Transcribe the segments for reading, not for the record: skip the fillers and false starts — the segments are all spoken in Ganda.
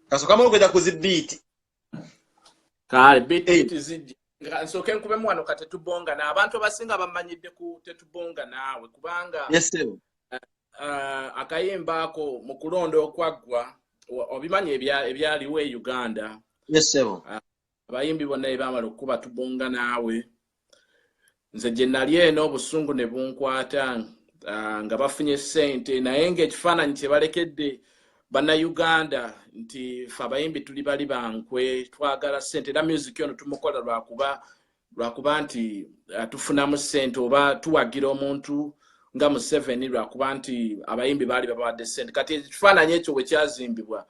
Kasooka okweta ku zi beat. Kale beat, eh, zijja. Nsooke nkubemu wano ka Tetubonga, n'abantu abasinga bamanyidde ku Tetubonga naawe, kubanga Yes. Akayimba ako mu kulonda okwaggwa, obimanyi ebyaliwo e Uganda. Yes. Abayimbi bonna bye bamala okukuba Tubonga naawe, nze gye nali eno obusungu ne bunkwata, nga bafunye ssente, naye ng'ekifaananyi kye balekedde Bannayuganda nti fe abayimbi tuli bali bankwe, twagala ssente, era music ono tumukola lwakuba nti tufunamu ssente oba tuwagira omuntu nga Museveni lwakuba nti abayimbi baali babawadde ssente. Kati ekifaananyi ekyo bwe kyazimbibwa,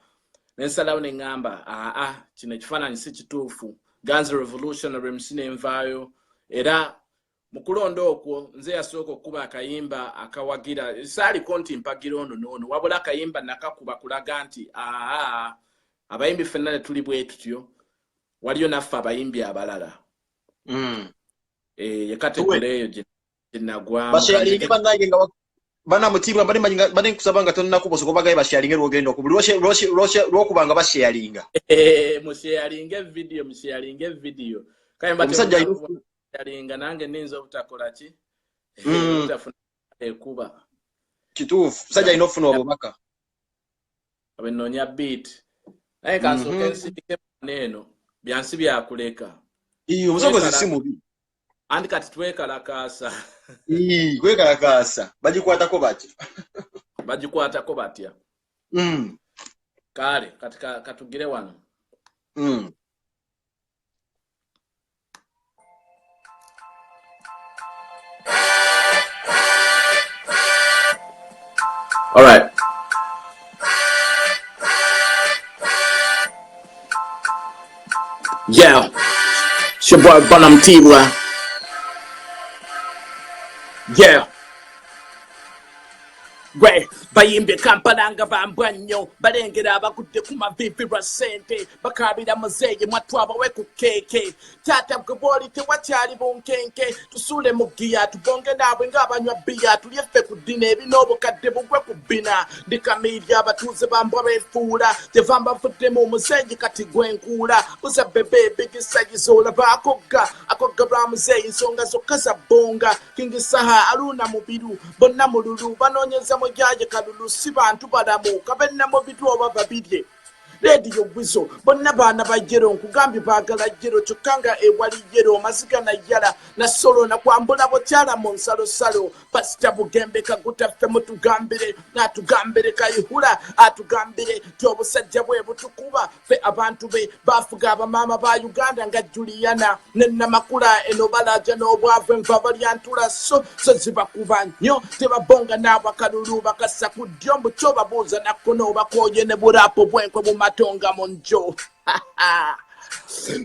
nensalawo ne ŋŋamba, aa, kino ekifaananyi si kituufu. Ganzi Revolutionary MC nenvaayo, era mu kulonda okwo nze yasooka okukuba akayimba akawagira. Saaliko nti mpagira ono noono, wabula akayimba nakakuba kulaga nti aa, abayimbi ffenna ne tuli bwe tutyo, waliyo naffe abayimbi abalala. Eh, ye category eyo gye nagwamu. Basharinge bannange nga banamutiibwa bali bali nkusaba nga tonnakuba, osooka obagaye basharinge lwogenda okuba lwokuba nga basharinga. Eh, musharinge video, musharinge video. Kale mba Omusajja temunalinga nange ninza obutakola ki, obutafuna ekuba. Kituufu, musajja alina okufuna obubaka. Abenoonya beat, naye kansooke nsindike eno byansi byakuleka. Ii, omusogozi si mubi. Anti kati twekalakaasa. Ii, kwekalakaasa bagikwatako batya? Bagikwatako batya? Kale kati katugire wano. All right. Yeah. It's your boy Bonham Tibwa. Yeah. Gwe bayimbye Kampala nga bambwa nnyo, balengera abagudde ku mavivi lwa ssente, bakaabira muzeeyi mwattu abawe ku keeke. Taata gwe bw'oli tewakyali bunkenke, tusuule mu giya, tubonge naabwe ng'abanywa bbiya, tulye ffe ku ddina ebina obukadde bugwe ku bbina. Ndi kamiiri, abatuuze bambwa beefuula, kyeva mbavuddemu muzeeyi kati gwe nkuula. Buza Bebe bigisayiza, olaba akogga akogga lwa muzeeyi, nsonga zokka za bbonga. King Saha, Aluna Mubiru, bonna mululu banoonyeza mujaje kalulu, si bantu balamu kabenna mubiru oba babirye. Rediyo Gwizo, bonna baana ba yero, nkugambye baagala yero, kyokka nga ewali yero maziga nayala nasolo nakwambula bukyala mu nsalosalo. Pasita Bugembe Kaguta, ffe mutugambire, atugambire Kayihura, atugambire ti obusajja bwe butukuba ffe abantu be bafuga abamaama ba Uganda nga Juliana ne Namakula. Eno balaja n'obwavu, enva balyantula so so zibakuba nnyo, tebabonga n'abakalulu bakasa ku ddyo, mbu kyobabuuza nakkono, bakooye ne burapo bwenkwe bumatonga mu njo.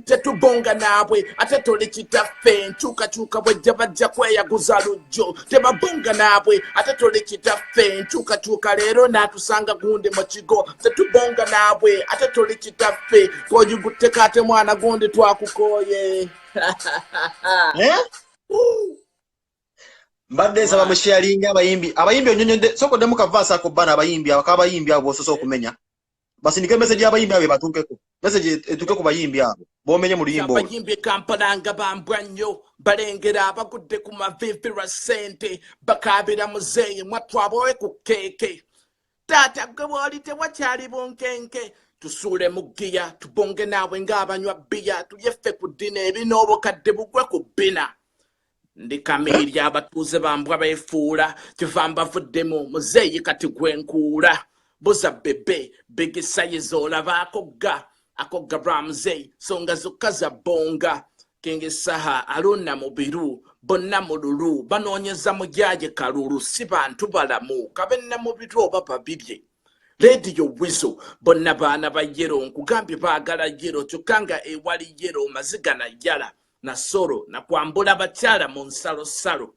Tetubonga naabwe ate toli kitaffe, nkyukakyuka bwejja bajja kweyaguza lujjo. Tebabonga naabwe ate toli kitaffe, nkyukakyuka leero n'atusanga gundi mu kigo. Tetubonga naabwe ate toli kitaffe, koyigutteko ate mwana gundi twakukooye. Eh? Mbadde nsaba musharinga abayimbi onyonyodde, sokoddemu ka verse ako bana abayimbi abo, kabayimbi abo bosoose okumenya, basindike message y'abayimbi abo ebatuukeko, message etuuke ku bayimbi abo bomenye mu luyimba olwo. Abayimbi Kampala nga bambwa nnyo, balengera abagudde ku mavivi lwa ssente, bakaabira muzeeyi mwattu abawe ku keeke. Taata gwe bw'oli tewakyali bunkenke, tusuule mu giya, tubonge naawe ng'abanywa bbiya, tulye ffe ku ddina ebina obukadde bugwe ku bbina. Ndi kamiiri, abatuuze bambwa beefuula, kiva mbavuddemu muzeeyi kati gwe nkuula. Buza Bebe bigisayiza, olaba akogga akogga lwa muzeeyi, nsonga zokka za bbonga. King Saha, Aluna Mubiru, bonna mululu banoonyeza mujaje kalulu, si bantu balamu kabenna mubiru oba babirye. Rediyo Wizo, bonna baana ba yero, nkugambye baagala yero, kyokka nga ewali yero maziga nayala nasolo nakwambula bakyala mu nsalosalo.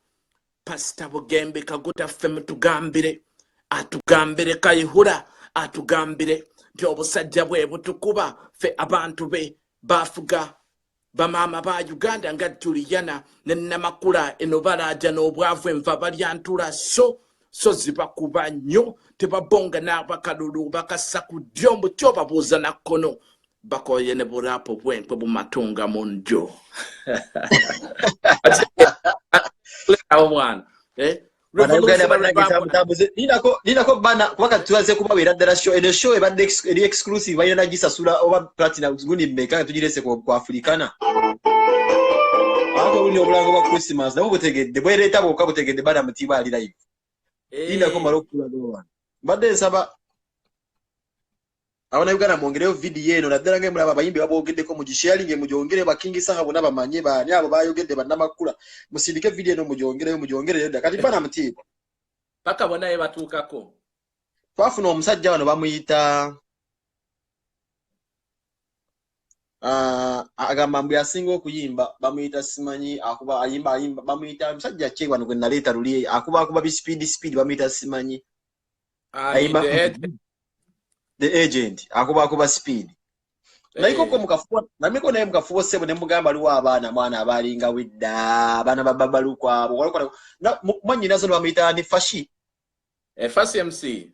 Pasita Bugembe Kaguta, ffe mutugambire, atugambire Kayihura, atugambire nti obusajja bwe butukuba ffe abantu be bafuga bamaama ba Uganda nga Juliana ne Namakula. Eno balaaja n'obwavu, enva balyantula so. So zibakuba nnyo, tebabonga n'abakalulu bakassa ku ddyo, mbu kyobabuuza na kkono, bakoye ne burapo bwenkwe bumatunga mu ndyo. Awo mwana, eh? Bannayuganda Revolutionary bannange, rap. Tambutambuze linako bana, kuba kati tubaze kubaweera ddala show eno. Show ebadde eri exclusive, balina nagisasula oba platinum gundi mmeka nga tugirese ku Africana. Ate obulina obulango bwa Christmas nabwo butegedde, bwereeta bwokka butegedde. Bana Mutiibwa ali live. Lindako male okukulaga wano. Mbadde nsaba Abannayuganda mwongereyo vidiyo eno, naddala nga mulaba abayimbi baboogeddeko, mugisharinge, mugyongere. Bakingi Saha bonna bamanye baani abo bayogedde, bannamakula. Musindike vidiyo eno, mugyongereyo, mugyongereyo dda. Kati bana Mutiibwa, paka bonna ye batuukako. Twafuna omusajja wano bamuyita, agamba mbu yasinga okuyimba, bamuyita simanyi, akuba ayimba ayimba, bamuyita musajja ki wano gwe naleeta luli, akuba bispeed speed, bamuyita simanyi. Ayimba. The head. The Agent, akuba speed. Naliko mukafubo, namiko naye mukafubo ssebo, ne mugamba aliwo abaana mwana abalinga wedda, abaana ba Babaluku abo. Mwannyinazo ne bamuyita ni Fashi. Fasi MC.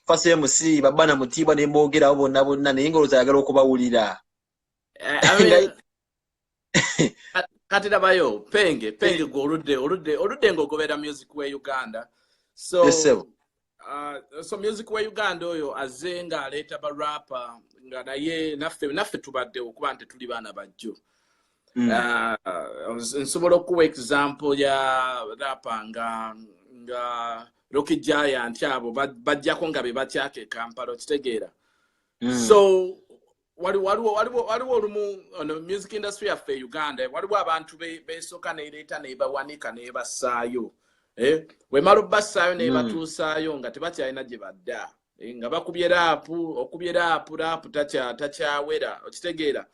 Fasi MC, babana Mutiibwa, ne mboogerawo bonna bonna, naye ng'olowooza ayagala okubawulira. I mean, kati labayo Penge, Penge gwe oludde ng'ogobera music we Uganda, so Yes, sir. So music we Uganda oyo azze ng'aleeta ba rapper nga naye naffe tubaddewo okuba nti tuli baana bajjo. Nsobola okuwa example ya rapper nga Rocky Giant, abo bajjako nga be bakyaka e Kampala, okitegeera? So waliwo olumu ono music industry yaffe e Uganda waliwo abantu besooka nereeta nebawanika nebassaayo, eh? Wemala obbassaayo nebatuusaayo nga tebakyalina gye badda, eh, nga bakubye rap, okubye rap, rap takyawera, okitegeera?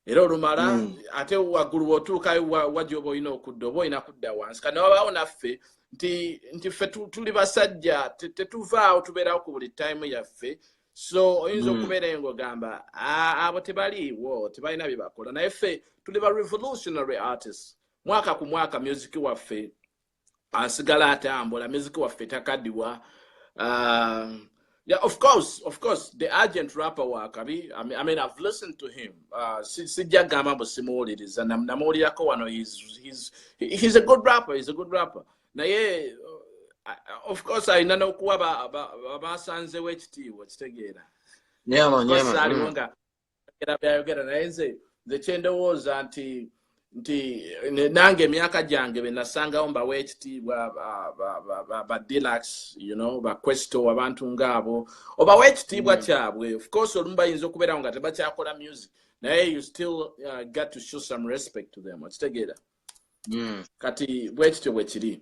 Era olumala ate waggulu bw'otuukayo wa gy'oba olina okudda, oba olina kudda wansi. Kati wabaawo naffe nti ffe tuli basajja, tetuvaawo, tubeerawo ku buli time yaffe. So oyinza okubeerayo ng'ogamba, "Ah, abo tebaliiwo, tebalina bye bakola," naye ffe tuli ba revolutionary artists. Mwaka ku mwaka music waffe asigala atambula, music waffe takaddiwa. Yeah, of course, the Agent rapper wakabi. I mean, I've listened to him. Sijja gamba mbu simuwuliriza. Namuwulirako wano. He's a good rapper. He's a good rapper. Naye, of course, alina n'okuwa abasanzewo ekitiibwa, kitegeera? Yeah, man, yeah, Of course, man. aliwo nga ayogera byayogera, naye nze kyendowooza nti nange emyaka gyange be nasangawo mbawa ekitiibwa, ba Deluxe, ba Questo, abantu ngaabo obawa ekitiibwa kyabwe. Of course olumu bayinza okubeerawo nga tebakyakola music, naye you still got to show some respect to them, okitegeera? Kati bwe kityo bwe kiri.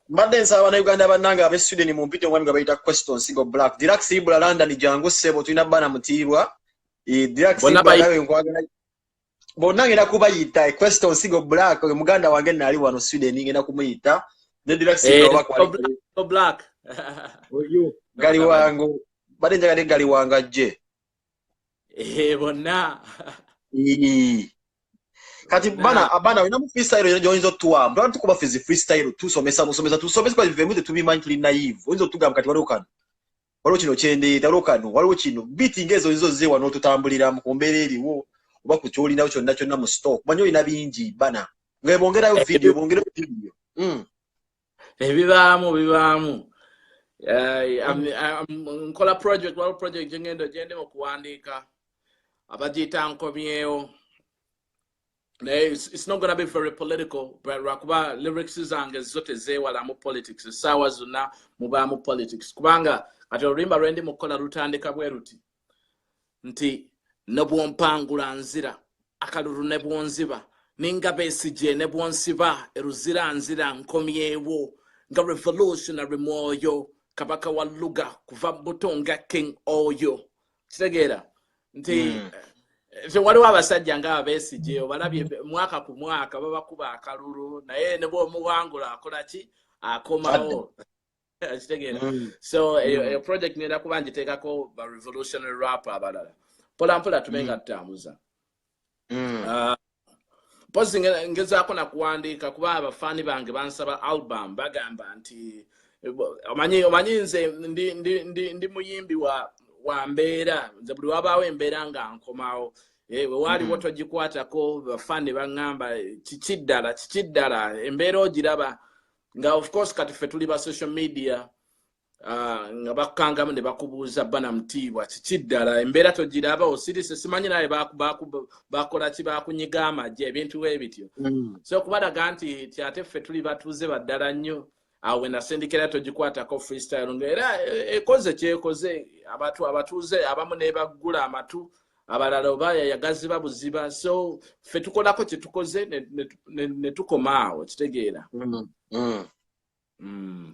Mbadde nsaba Bannayuganda bannange ab'e Sweden mumpite omwami nga bayita Questo Nsigo Black. Deluxe Ibula London, jangu ssebo, tulina bana Mutiibwa. Deluxe Bonna Ibula, nawe nkwagala. Bonna ngenda kubayita. Questo Nsigo Black oyo muganda wange naali wano Sweden, ngenda kumuyita ne Deluxe Ibula oba Nsigo Black, Nsigo Black. Oyo gali wangu, badde njagala gali wange ajje. Bonna. Kati Bonna. bana abana olinamu freestyle yonna gy'oyinza otuwa? Tulaba tukuba ffe zi freestyle, tusomesa busomesa, tusomesa kwa bivemu tetubimanyi, tuli naive. Oyinza otugamba kati waliwo kano, waliwo kino kyendeeta, waliwo kano, waliwo kino, beat ng'ezo oyinza ozzeewa n'otutambuliramu ku mbeera eriwo oba ku kyolinawo kyonna kyonna mu stock. Manyi olina bingi bana, nga bongerayo video, bongerayo video. Ebibaamu bibaamu. Nkola project, waliwo project gyengenda gyendi mu kuwandiika, abagiyita Nkomyewo, naye it's not gonna be very political, but lwakuba lyrics zange zo tezeewalamu politics. Essaawa zonna mubaamu politics, kubanga kati oluyimba lwe ndi mu kukola lutandika bwe luti nti ne bwompangula nzira, akalulu ne bwonziba, ninga Besigye ne bwonsiba eruzira nzira, nkomyewo nga revolutionary mwoyo, kabaka wa luga kuva buto nga king oyo. Kitegeera nti waliwo abasajja nga Abesigye, obalabye mwaka ku mwaka babakuba akalulu, naye ne bwomuwangula akola ki? Akomawo, kitegeera? So eyo project ngenda kuba ngiteekako ba revolutionary rap abalala, mpola mpola tube nga tutambuza. Mpozi ngezaako nakuwandiika kuba abafaani bange bansaba album, bagamba nti Omanyi nze ndi muyimbi wa mbeera. Nze buli wabaawo embeera nga nkomawo. We waaliwo togikwatako, bafaani baŋŋamba, "Kiki ddala, kiki ddala?" Embeera ogiraba nga, of course, kati ffe tuli ba social media, nga bakkangamu ne bakubuuza, "Bana Mutiibwa, kiki ddala? Embeera togiraba, osirise, simanyi naye bakola ki, bakunyiga amagye," ebintu bwe bityo. So okubalaga nti ate ffe tuli batuuze baddala nnyo. Awo we nasindikira togikwatako freestyle, nga era ekoze kyekoze. Abantu abatuuze abamu nebaggula amatu, abalala oba yagaziba buziba. So ffe tukolako kye tukoze ne tukoma awo, kitegeera? Mm. Mm.